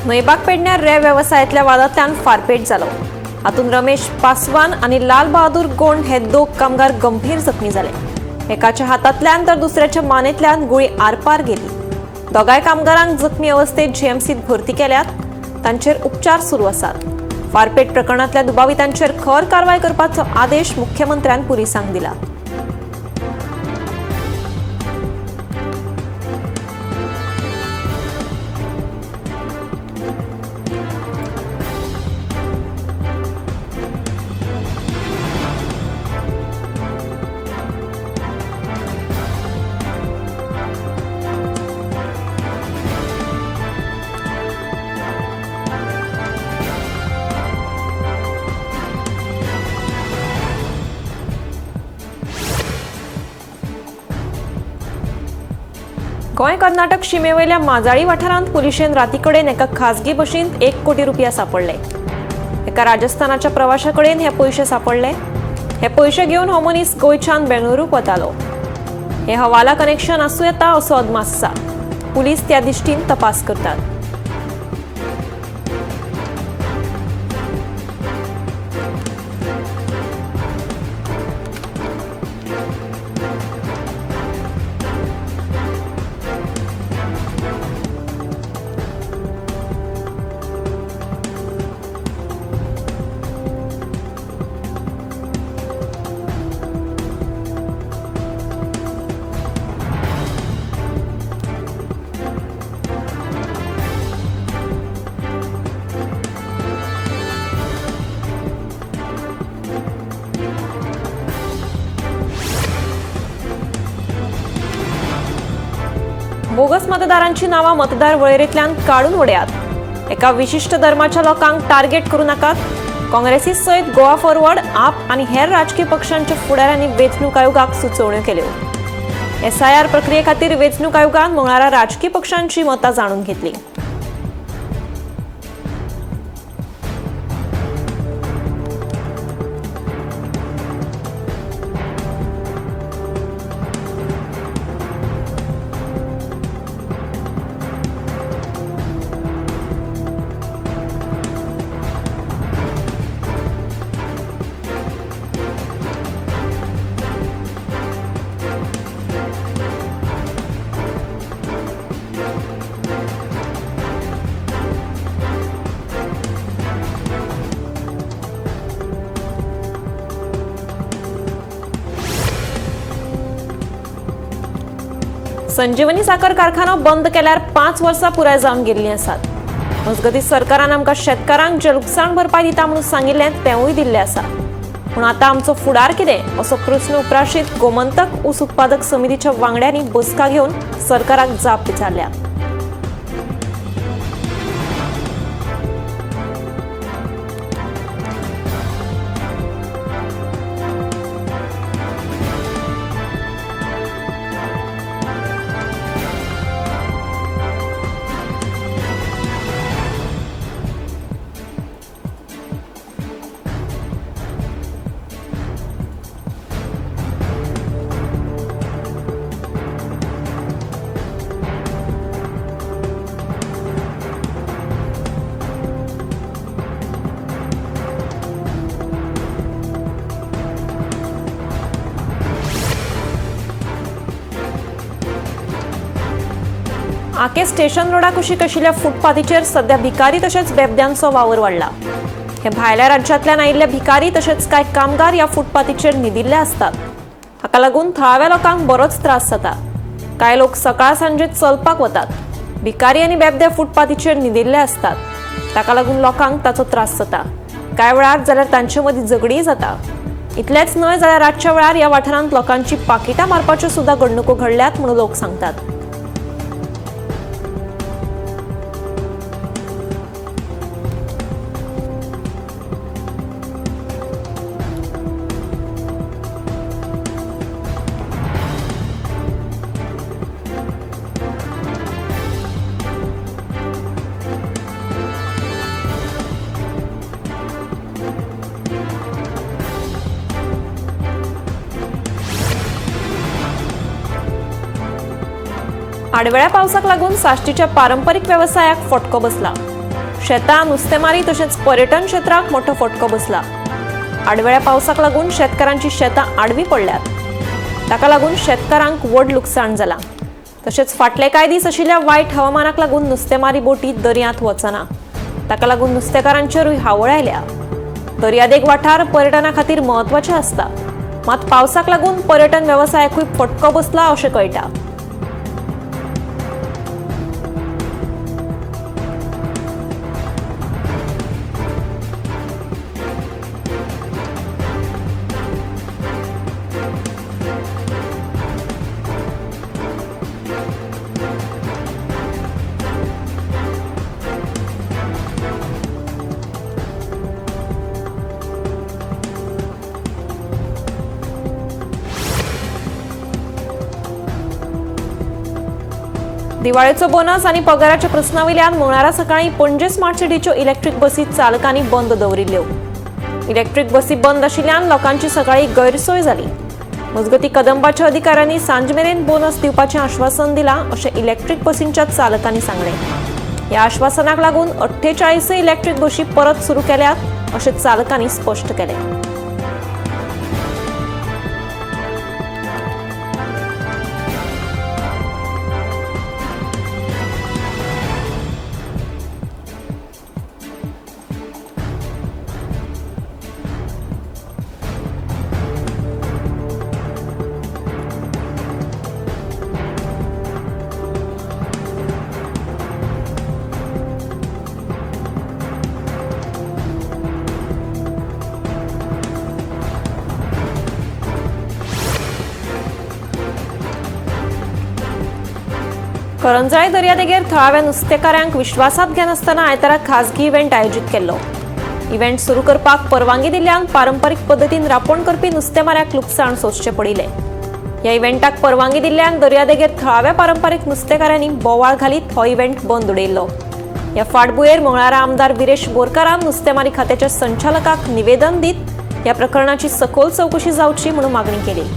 न्हंयबाग पेडण्यार रे वेवसायांतल्या वादांतल्यान फारपेट जालो. हातूंत रमेश पासवान आनी लाल बहादूर गोंड हे दोग कामगार गंभीर जखमी जाले. एकाच्या हातांतल्यान तर दुसऱ्याच्या मानेंतल्यान गुळी आरपार गेली. दोगांय कामगारांक जखमी अवस्थेत जीएमसीत भरती केल्यात. तांचेर उपचार सुरू आसात. फारपेट प्रकरणांतल्या दुबावितांचेर खर कारवाय करपाचो आदेश मुख्यमंत्र्यान पुलिसांक दिला. गोंय कर्नाटक शिमेवयल्या माजाळी वाठारांत पुलिशेन रातीकडेन एका खासगी बशींत 1 कोटी रुपया सापडले. एका राजस्थानाच्या प्रवाशाकडेन हे पयशे सापडले. हे पयशे घेवन हो मनीस गोंयच्यान बेंगळुरूक वतालो. हे हवाला कनेक्शन आसूं येता असो अदमास आसा. पुलीस त्या दिश्टीन तपास करतात. बोगस मतदारांची नावां मतदार वळेरेंतल्यान काडून उडयात. एका विशिश्ट धर्माच्या लोकांक टार्गेट करूं नाकात. काँग्रेसी सयत गोवा फॉरवर्ड, आप आनी हेर राजकीय पक्षांच्या फुडाऱ्यांनी वेंचणूक आयोगाक सुचोवण्यो केल्यो. एसआयआर प्रक्रिये खातीर वेंचणूक आयोगान मंगळारा राजकीय पक्षांची मतां जाणून घेतली. संजीवनी साखर कारखानो बंद केल्यार 5 वर्सां पुराय जावन गेल्लीं आसात. मजगतीं सरकारान आमकां शेतकारांक जे लुकसाण भरपाय दिता म्हणून सांगिल्लें तेंवूय दिल्लें आसा. पूण आतां आमचो फुडार कितें असो प्रस्न उप्राशीत गोमंतक ऊस उत्पादक समितीच्या वांगड्यांनी बसका घेवन सरकाराक जाप विचारल्या. आके स्टेशन रोडा कुशीक आशिल्ल्या फुटपाथीचेर सध्या भिकारी तशेंच बेबद्यांचो वावर वाडला. हे भायल्या राज्यांतल्यान आयिल्ले भिकारी तशेंच कांय कामगार ह्या फुटपाथीचेर न्हिदिल्ले आसतात. हाका लागून थळाव्या लोकांक बरोच त्रास जाता. कांय लोक सकाळ सांजे चलपाक वतात. भिकारी आनी बेबदे फुटपाथीचेर न्हिदिल्ले आसतात. ताका लागून लोकांक ताचो त्रास जाता. कांय वेळार जाल्यार तांचे मदीं झगडीय जाता. इतलेंच न्हय जाल्यार रातच्या वेळार ह्या वाठारांत लोकांची पाकिटां मारपाच्यो सुद्दां घडणुको घडल्यात म्हणून लोक सांगतात. आडवेळ्या पावसाक लागून साश्टीच्या पारंपरीक वेवसायाक फटको बसला. शेतां, नुस्तेमारी तशेंच पर्यटन क्षेत्राक मोठो फटको बसला। आडवेळ्या पावसाक लागून शेतकारांची शेतां आडवी पडल्यात। ताका लागून शेतकारांक व्हड लुकसाण जालां। तशेंच फाटले कांय दीस आशिल्ल्या वायट हवामानाक लागून नुस्तेमारी बोटी दर्यांत वचना। ताका लागून नुस्तेकारांचेरूय हावळ आयल्या। दर्यादेग वाठार पर्यटना खातीर म्हत्वाचे आसता, मात पावसाक लागून पर्यटन वेवसायाकूय फटको बसला अशें कळटा। दिवाळेचो बोनस आनी पगाराच्या प्रस्नावयल्यान मंगळारा सकाळीं पणजे स्मार्ट सिटीच्यो इलेक्ट्रीक बसी चालकांनी बंद दवरिल्ल्यो। इलेक्ट्रीक बसी बंद आशिल्ल्यान लोकांची सकाळीं गैरसोय जाली। मजगतीं कदंबाच्या अधिकाऱ्यांनी सांजमेरेन बोनस दिवपाचें आश्वासन दिलां अशें इलेक्ट्रीक बसींच्या चालकांनी सांगलें। ह्या आश्वासनाक लागून 48 इलेक्ट्रीक बशी परत सुरू केल्यात अशें चालकांनी स्पश्ट केलें। करंजाळे दर्यादेगेर थळाव्या नुस्तेकारांक विश्वासात घेनासतना आयतारा खासगी इव्हेंट आयोजीत केल्लो। इव्हेंट सुरू करपाक परवानगी दिल्ल्यान पारंपरीक पद्दतीन रांपोण करपी नुस्तेमाऱ्याक लुकसाण सोंसचें पडिल्लें। ह्या इव्हेंटाक परवानगी दिल्ल्यान दर्यादेगेर थळाव्या पारंपरीक नुस्तेकारांनी बोवाळ घालीत हो इव्हेंट बंद उडयल्लो। ह्या फाटभुंयेर मंगळारा आमदार विरेश बोरकारान नुस्तेमारी खात्याच्या संचालकाक निवेदन दीत ह्या प्रकरणाची सखोल चवकशी जावची म्हणून मागणी केली।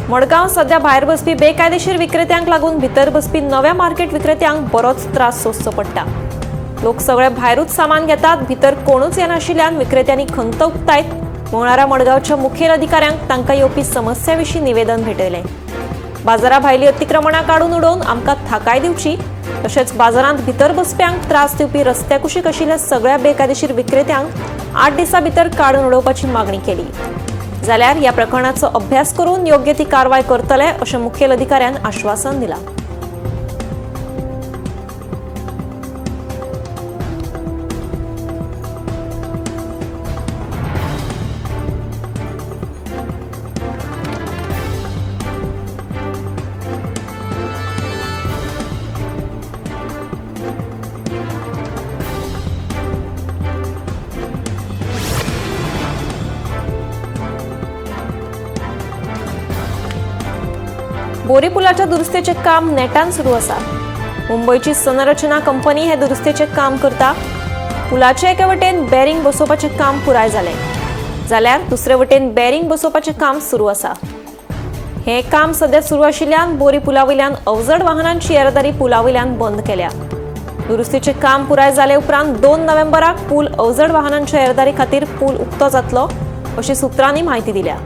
मडगांव सध्या भायर बसपी बेकायदेशीर विक्रेत्यांक लागून भितर बसपी नव्या मार्केट विक्रेत्यांक बरोच त्रास सोंसचो पडटा। लोक सगळे भायरूच सामान घेतात, भितर कोणूच येनाशिल्ल्यान विक्रेत्यांनी खंत उक्तायत मंगळारा मडगांवच्या मुखेल अधिकाऱ्यांक तांकां येवपी समस्या विशीं निवेदन भेटयलें। बाजारा भायली अतिक्रमणां काडून उडोवन आमकां थाकाय दिवची, तशेंच बाजारांत भितर बसप्यांक त्रास दिवपी रस्त्या कुशीक आशिल्ल्या सगळ्या बेकायदेशीर विक्रेत्यांक 8 दिसां भितर काडून उडोवपाची मागणी केली। जाल्यार ह्या प्रकरणाचो अभ्यास करून योग्य ती कारवाय करतले अशें मुखेल अधिकाऱ्यान आश्वासन दिलां। बोरी पुलाच्या दुरुस्तेचे काम नेटान सुरू आसा। मुंबयची संरचना कंपनी हे दुरुस्तेचे काम करता। पुलाचे एके वटेन बेरिंग बसोवपाचें काम पुराय जालें, जाल्यार दुसरे वटेन बेरिंग बसोवपाचें काम सुरू आसा। हें काम सध्या सुरू आशिल्ल्यान बोरी पुला वयल्यान अवजड वाहनांची येरादारी पुला वयल्यान बंद केल्या। दुरुस्तीचें काम पुराय जाले उपरांत 2 नोव्हेंबराक पूल अवजड वाहनांच्या येरादारी खातीर पूल उक्तो जातलो अशी सुत्रांनी म्हायती दिल्या।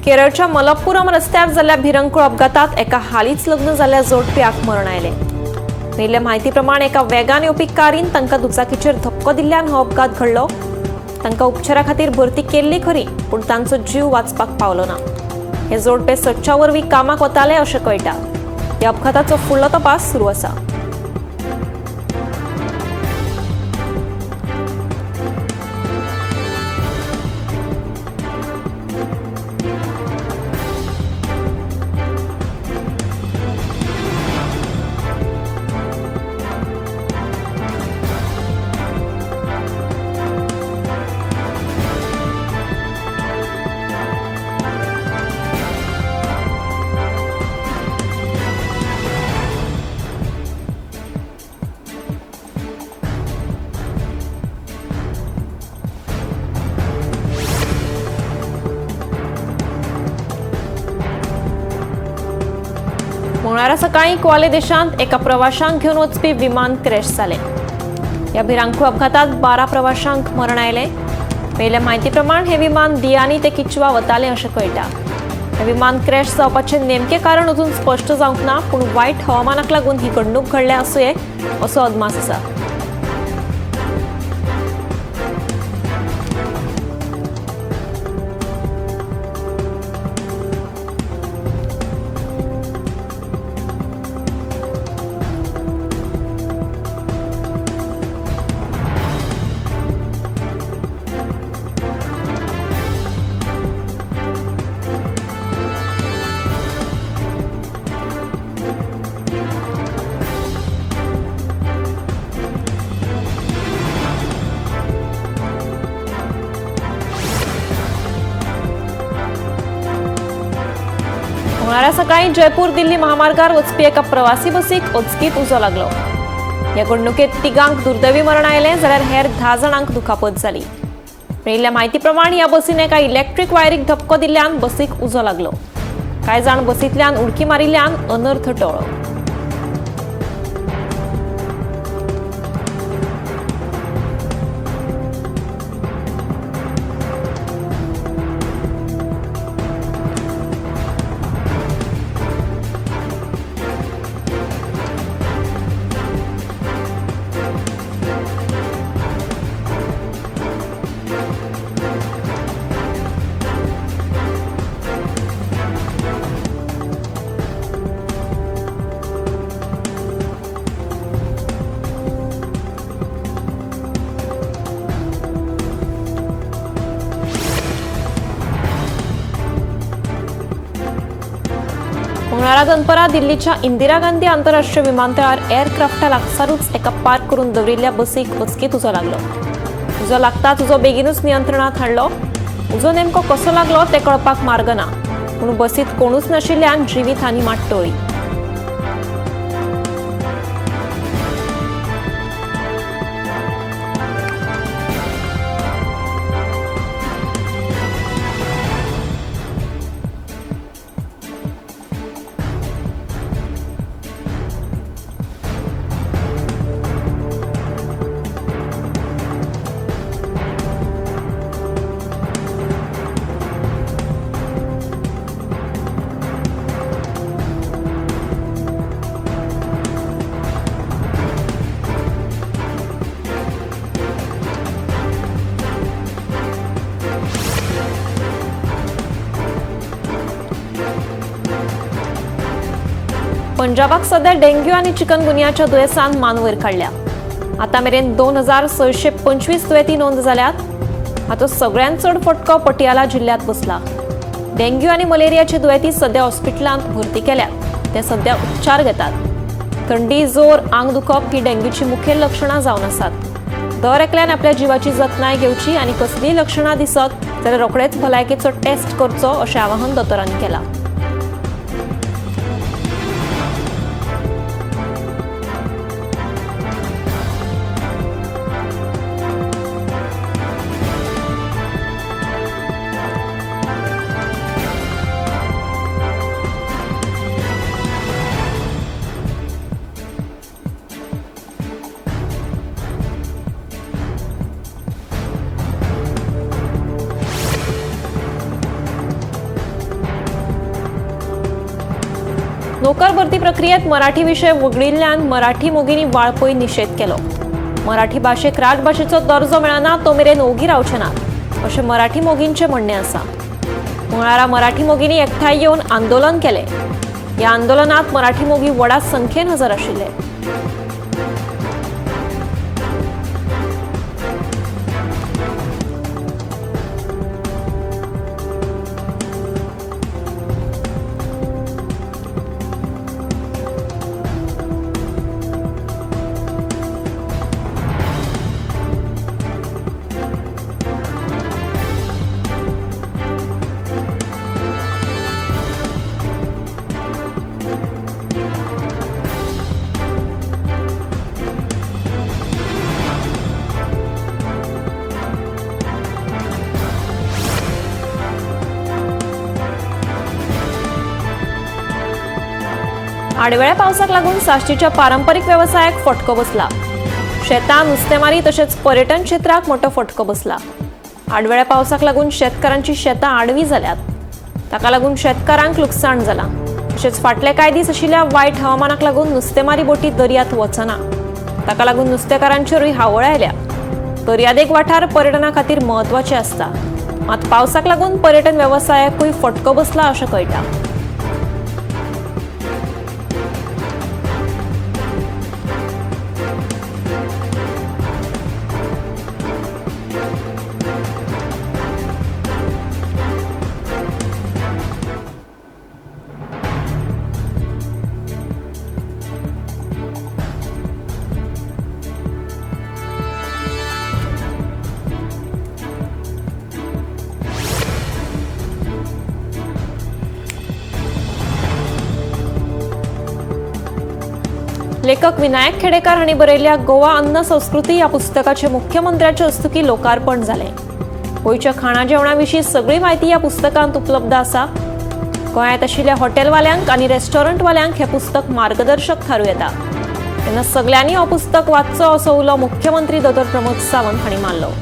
केरळच्या मलप्पुरम रस्त्यार जाल्ल्या भिरंकूळ अपघातात एका हालींच लग्न जाल्ल्या जोडप्याक मरण आयलें. मेळिल्ले म्हायती प्रमाण एका वेगान येवपी कारीन तांकां दुचाकीचेर धपको दिल्ल्यान हो अपघात घडलो. तांकां उपचारा खातीर भरती केल्ली खरी, पूण तांचो जीव वाचपाक पावलो ना. हे जोडपे सदच्या वरवीं कामाक वताले अशें कळटा. ह्या अपघाताचो फुडलो तपास सुरू आसा. मंगळारा सकाळीं कुवाले देशांत एका प्रवाशांक घेवन वचपी विमान क्रॅश जालें. ह्या भिरांकूळ अपघातात 12 प्रवाशांक मरण आयलें. मेळिल्ल्या म्हायती प्रमाण हें विमान दियानी ते किचवा वतालें अशें कळटा. हें विमान क्रॅश जावपाचें नेमकें कारण अजून स्पश्ट जावंक ना, पूण वायट हवामानाक लागून ही घडणूक घडल्या आसुये असो अदमास आसा. मंगळारा सकाळीं जयपूर दिल्ली महामार्गार वचपी एका प्रवासी बसीक अचकीत उजो लागलो. ह्या घडणुकेंत तिगांक दुर्दैवी मरण आयलें जाल्यार हेर 10 जाणांक दुखापत जाली. मेळिल्ल्या म्हायती प्रमाण ह्या बसीन एका इलेक्ट्रीक वायरीक धपको दिल्ल्यान बसीक उजो लागलो. कांय जाण बसींतल्यान उडकी मारिल्ल्यान अनर्थ टळ्ळो. मंगळारा दनपरां दिल्लीच्या इंदिरा गांधी आंतरराष्ट्रीय विमानतळार एअरक्राफ्टा लागसारूच एका पार्क करून दवरिल्ल्या बसीक अचकीत उजो लागलो. उजो लागताच उजो बेगीनूच नियंत्रणांत हाडलो. उजो नेमको कसो लागलो तें कळपाक मार्ग ना, पूण बसींत कोणूच नाशिल्ल्यान जिवीत हानी मात टळ्ळी. पंजाबाक सध्या डेंग्यू आनी चिकनगुनियाच्या दुयेंसान मान वयर काडल्या. आतां मेरेन 2625 दुयेंती नोंद जाल्यात. हाचो सगळ्यांत चड फटको पटियाला जिल्ल्यांत बसला. डेंग्यू आनी मलेरियाचे दुयेंती सध्या हॉस्पिटलांत भरती केल्यात. ते सध्या उपचार घेतात. थंडी, जोर, आंग दुखप ही डेंग्यूची मुखेल लक्षणां जावन आसात. दर एकल्यान आपल्या जिवाची जतनाय घेवची आनी कसलीय लक्षणां दिसत जाल्यार रोखडेच भलायकेचो टेस्ट करचो अशें आवाहन दोतोरांनी केलां. नोकर भरती प्रक्रियेत मराठी विशय वगळिल्ल्यान मराठी मोगींनी वाळपय निशेध केलो। मराठी भाशेक राजभाशेचो दर्जो मेळना तो मेरेन ओगी रावचे नात अशें मराठी मोगींचें म्हणणें आसा। मंगळारा मराठी मोगींनी एकठांय येवन आंदोलन केलें। ह्या आंदोलनात मराठी मोगी व्हडा संख्येन हजर आशिल्ले। आडवेळ्या पावसाक लागून साश्टीच्या पारंपरिक वेवसायाक फटको बसला। शेतां, नुस्तेमारी तशेंच पर्यटन क्षेत्राक मोठो फटको बसला। आडवेळ्या पावसाक लागून शेतकारांची शेतां आडवी जाल्यात, ताका लागून शेतकारांक लुकसाण जालां। तशेंच फाटले कांय दीस आशिल्ल्या वायट हवामानाक लागून नुस्तेमारी बोटी दर्यांत वचना, ताका लागून नुस्तेकारांचेरूय हावळ आयल्या। दर्यादेग वाठार पर्यटना खातीर म्हत्वाचे आसता, मात पावसाक लागून पर्यटन वेवसायाकूय फटको बसला अशें कळटा। लेखक विनायक खेडेकर हांणी बरयल्ल्या गोवा अन्न संस्कृती ह्या पुस्तकाचे मुख्यमंत्र्याचे हस्तुकीं लोकार्पण जालें। गोंयच्या खाणा जेवणा विशीं सगळी म्हायती ह्या पुस्तकांत उपलब्ध आसा। गोंयांत आशिल्ल्या हॉटेलवाल्यांक आनी रेस्टॉरंटवाल्यांक हें पुस्तक मार्गदर्शक थारूं येता। तेन्ना सगल्यांनी हो पुस्तक वाचचो असो उलो मुख्यमंत्री दोतोर प्रमोद सावंत हांणी मारलो।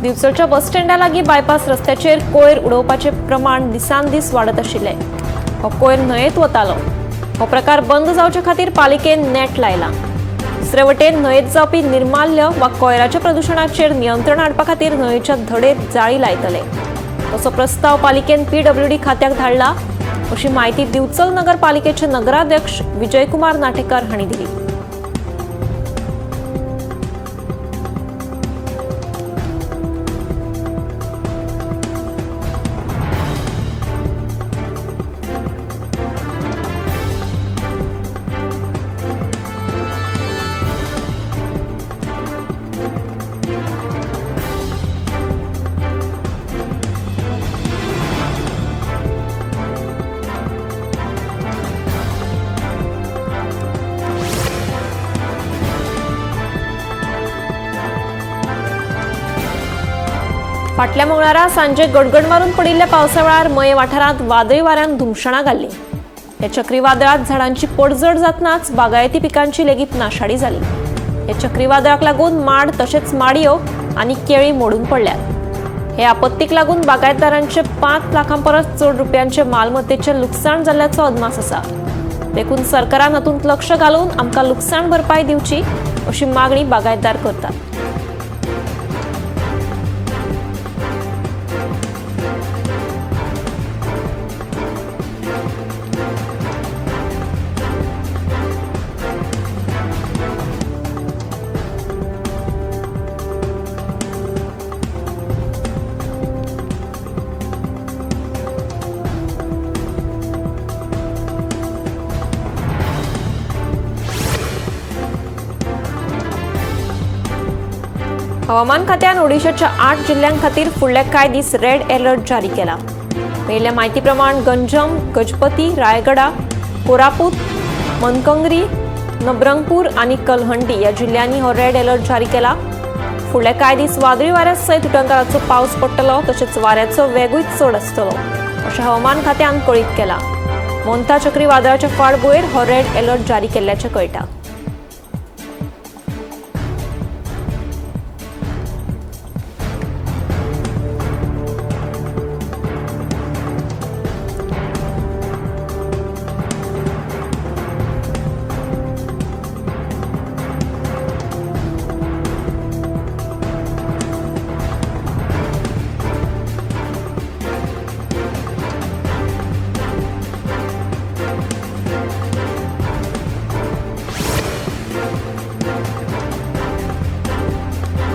दिवचलच्या बस स्टँडा लागीं बायपास रस्त्याचेर कोयर उडोवपाचें प्रमाण दिसान दीस वाडत आशिल्लें। हो कोयर न्हंयेंत वतालो। हो प्रकार बंद जावचे खातीर पालिकेन नेट लायला। दुसरे वटेन न्हंयेंत जावपी निर्माल्य वा कोयराच्या प्रदुशणाचेर नियंत्रण हाडपा खातीर न्हंयेच्या धडेर जाळी लायतले तसो प्रस्ताव पालिकेन पीडब्ल्यूडी खात्याक धाडला अशी म्हायती दिवचल नगरपालिकेचे नगराध्यक्ष विजयकुमार नाटेकर हांणी दिली। फाटल्या मंगळारा सांजे गडगड मारून पडिल्ल्या पावसा वेळार मये वाठारांत वादळी वाऱ्यान धुमशणां घाल्लीं। ह्या चक्रीवादळांत झाडांची पडझड जातनाच बागायती पिकांची लेगीत नाशाडी जाली। ह्या चक्रीवादळाक लागून माड तशेंच माडयो आनी केळी मोडून पडल्यात। हे आपत्तीक लागून बागायतदारांचे 5 लाखां परस चड रुपयांचे मालमत्तेचें लुकसाण जाल्ल्याचो अदमास आसा। देखून सरकारान हातूंत लक्ष घालून आमकां लुकसाण भरपाय दिवची अशी मागणी बागायतदार करतात। हवामान खात्यान ओडिशाच्या 8 जिल्ह्यां खातीर फुडले कांय दीस रेड अलर्ट जारी केला। मेळिल्ल्या म्हायती प्रमाण गंजम, गजपती, रायगडा, कोरापूत, मनकंगरी, नबरंगपूर आनी कलहंडी ह्या जिल्ह्यांनी हो रेड अलर्ट जारी केला। फुडले कांय दीस वादळी वाऱ्या सयत उटंगाराचो पावस पडटलो, तशेंच वाऱ्याचो वेगूय चड आसतलो अशें हवामान खात्यान कळीत केलां। मोंथा चक्रीवादळाच्या फाटभुंयेर हो रेड अलर्ट जारी केल्ल्याचें कळटा।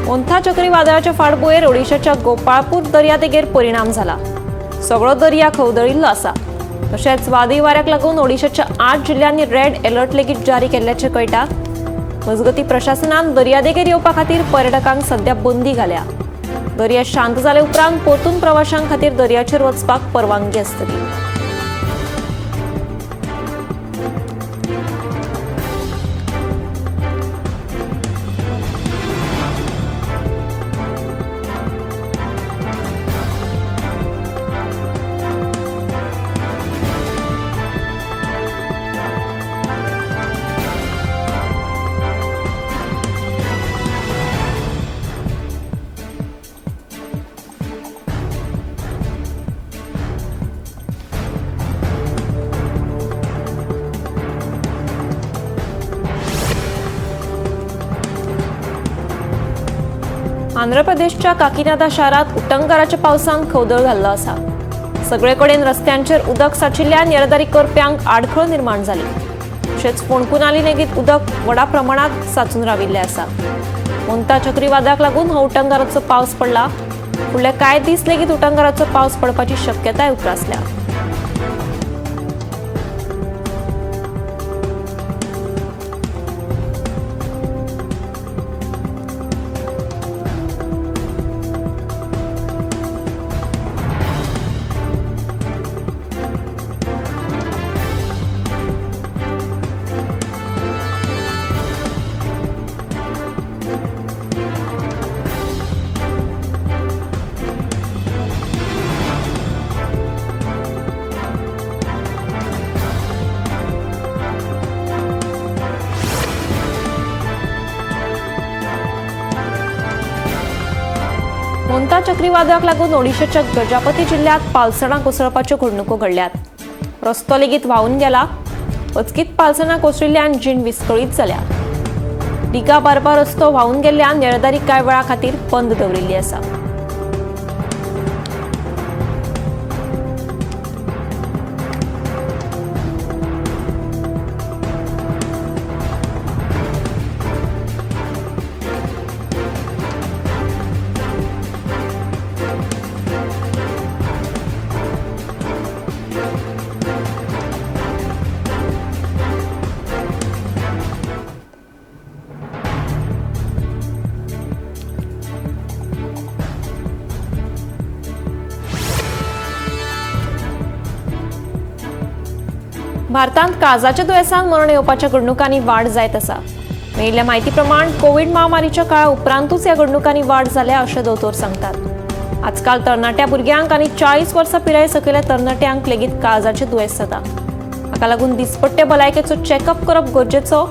मोंथा चक्रीवादळाच्या फाटभुंयेर ओडिशाच्या गोपाळपूर दर्यादेगेर परिणाम जाला। सगळो दर्या खवदळिल्लो आसा। तशेंच वादळी वाऱ्याक लागून ओडिशाच्या 8 जिल्ह्यांनी रेड अलर्ट लेगीत जारी केल्ल्याचें कळटा। मजगतीं प्रशासनान दर्यादेगेर येवपा खातीर पर्यटकांक सध्या बंदी घाल्या। दर्या शांत जाले उपरांत परतून प्रवाशां खातीर दर्याचेर वचपाक परवानगी आसतली। आंध्र प्रदेशच्या काकीनाडा शारात उटंगाराच्या पावसान खवदळ घाल्लो आसा। सगळे कडेन रस्त्यांचेर उदक साचिल्ल्यान येरादारी करप्यांक आडखळ निर्माण जाली। तशेंच फोंडकुलांनी लेगीत उदक व्हडा प्रमाणात साचून राविल्लें आसा। मोंथा चक्रीवादळाक लागून हो उटंगाराचो पावस पडला। फुडले कांय दीस लेगीत उटंगाराचो पावस पडपाची शक्यताय उप्रासल्या। मोंथा चक्रीवादळाक लागून ओडिशाच्या गजापती जिल्ह्यात पालसणां कोसळपाच्यो घडणुको घडल्यात। रस्तो लेगीत व्हांवून गेला। अचकीत पालसणां कोसळिल्ल्यान जीण विस्कळीत जाल्या। दिगा बारबा रस्तो व्हांवून गेल्ल्यान येरादारी कांय वेळा खातीर बंद दवरिल्ली आसा। भारतांत काळजाच्या दुयेंसान मरण येवपाच्या घडणुकांनी वाड जायत आसा। मेळिल्ल्या म्हायती प्रमाण कोवीड महामारीच्या काळा उपरांतूच ह्या घडणुकांनी वाड जाल्या अशें दोतोर सांगतात। आजकाल तरणाट्या भुरग्यांक आनी 40 वर्सां पिराये सकयल्या तरणाट्यांक लेगीत काळजाचें दुयेंस जाता। हाका लागून दिसपट्टे भलायकेचो चॅकअप करप गरजेचो।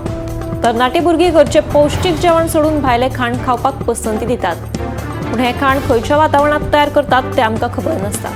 तरणाटी भुरगीं घरचें पौश्टीक जेवण सोडून भायलें खाण खावपाक पसंती दितात, पूण हें खाण खंयच्या वातावरणांत तयार करतात तें आमकां खबर नासता।